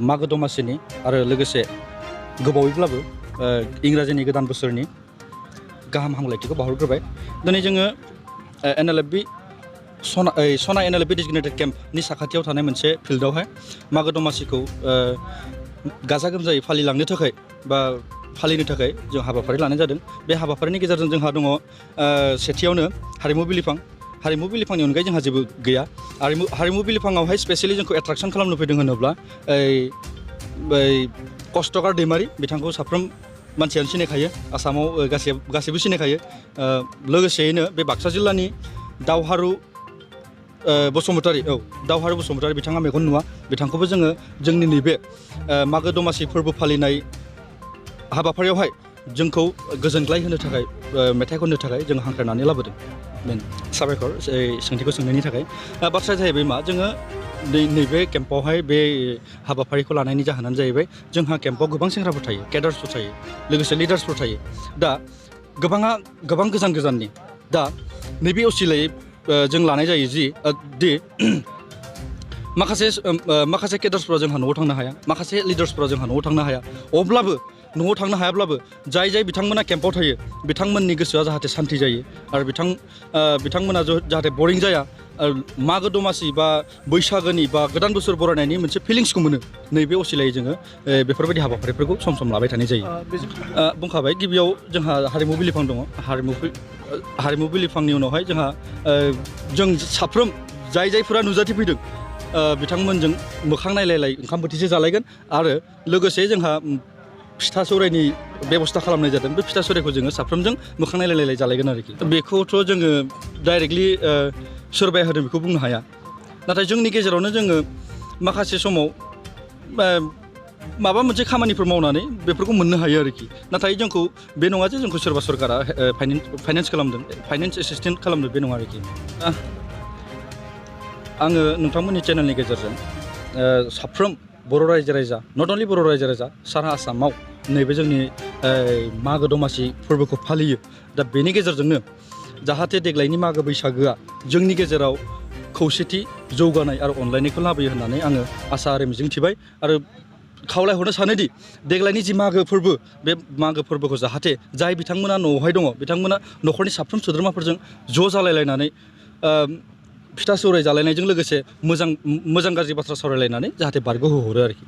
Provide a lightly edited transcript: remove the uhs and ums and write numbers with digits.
मागो दमासिनि आरो लोगोसे गोबावैब्लाबो इंराजिनि गोदान बोसोरनि गाहाम हामलायथिखौ बावहरग्रोबाय। दिनै जोङो NLFB सना NLFB डेजिगनेटेड केम्पनि साखाथियाव थानाय मोनसे फिल्डआवहाय मागो दमासिखौ गाजा गोमजायै फालिलांनो थाखाय बा फालिनो थाखाय जों हाबाफारि लानाय जादों। बे हाबाफारिनि गेजेरजों जोंहा दङ सेथियावनो हारिमु बिलिफांनि अनगायै जोंहा जेबो गैया। हारिमु बिलिफाङावहाय स्पेसियेलि जोंखौ एट्राक्सन खालामनो फैदों होनोब्ला कष्टकार दैमारि बिथांखौ साफ्रोम मानसियानो सिनायखायो, आसामाव गासैबो सिनायखायो। लोगोसेयैनो बे बाक्सा जिल्लानि दावहारु बसुमतारी बिथाङा मेगन नुवा, बिथांखौबो जोङो जोंनि नैबे मागो दमासि फोरबो फालिनाय हाबाफारियावहाय जोंखौ गोजोनग्लाय होनो थाखाय मेथाइ खननो थाखाय जों हांख्रायनानै लाबोदों। साबायखर सोंथिखौ सोंनायनि थाखाय। बाथ्राया जाहैबाय मा, जोङो नैबे केम्पआवहाय बे हाबाफारिखौ लानायनि जाहोनानो जाहैबाय जोंहा केम्पआव गोबां सेंग्राफोर थायो, केडार्सफोर थायो, लोगोसे लिडार्सफोर थायो। दा गोबां गोजान गोजाननि दा नैबे असिलायै जों लानाय जायो दि माखासे केडार्सफोरा जोंहा न'आव थांनो हाया, माखासे लिडार्सफोरा जोंहा न'आव थांनो हाया। अब्लाबो न'आव थांनो हायाब्लाबो जाय बिथांमोना केम्पआव थायो बिथांमोननि गोसोआ जाहाथे सान्थि जायो आरो बिथांमोना जाहाथे बरिं जाया, मागो दमासि बा बैसागोनि बा गोदान बोसोर बरायनायनि मोनसे फिलिंसखौ मोनो। नैबे असिलायै जोङो बेफोरबायदि हाबाफारिफोरखौ सम सम लाबाय थानाय जायो। बुंखाबाय, गिबियाव जोंहा हारिमु बिलिफां दङ। हारिमु बिलिफांनि उनावहाय जोंहा जों साफ्रोम जायफोरा नुजाथि फैदों बिथांमोनजों मोखां नायलायलाय ओंखाम बोथिसे जालायगोन आरो लोगोसे जोंहा फिथा सौरायनि बेबस्था खालामनाय जादों। बे फिथा सौरायखौ जोङो साफ्रोमजों मोखां नायलायलाय जालायगोन आरोखि। बेखौथ' जोङो डाइरेक्टलि सोरबाया होदों बेखौ बुंनो हाया, नाथाय जोंनि गेजेरावनो जोङो माखासे समाव माबा मोनसे खामानिफोर मावनानै बेफोरखौ मोननो हायो आरोखि। नाथाय जोंखौ बे नङा जे जोंखौ सोरबा सरकारा फाइनेन्स एसिस्टेन्ट खालामदों, बे नङा आरोखि। आङो नोंथांमोननि चेनेलनि गेजेरजों साफ्रोम बर' रायजो राजा, नट अनलि बर' रायजो राजा, सारा आसामाव नैबे जोंनि मागो दमासि फोरबोखौ फालियो। दा बेनि गेजेरजोंनो जाहाथे देग्लायनि मागो बैसागोआ जोंनि गेजेराव खौसेथि, जौगानाय आरो अनलायनायखौ लाबोयो होननानै आङो आसा आरो मिजिंथिबाय आरो खावलायहरनो सानोदि देग्लायनि जि मागो फोरबो, बे मागो फोरबोखौ जाहाथे जाय बिथांमोना न'आवहाय दङ बिथांमोना न'खरनि साफ्रोम सोद्रोमाफोरजों ज' जालायलायनानै फिथा सौराय जालायनायजों लोगोसे मोजां गाज्रि बाथ्रा सावरायलायनानै जाहाथे बारग'होहरो आरोखि।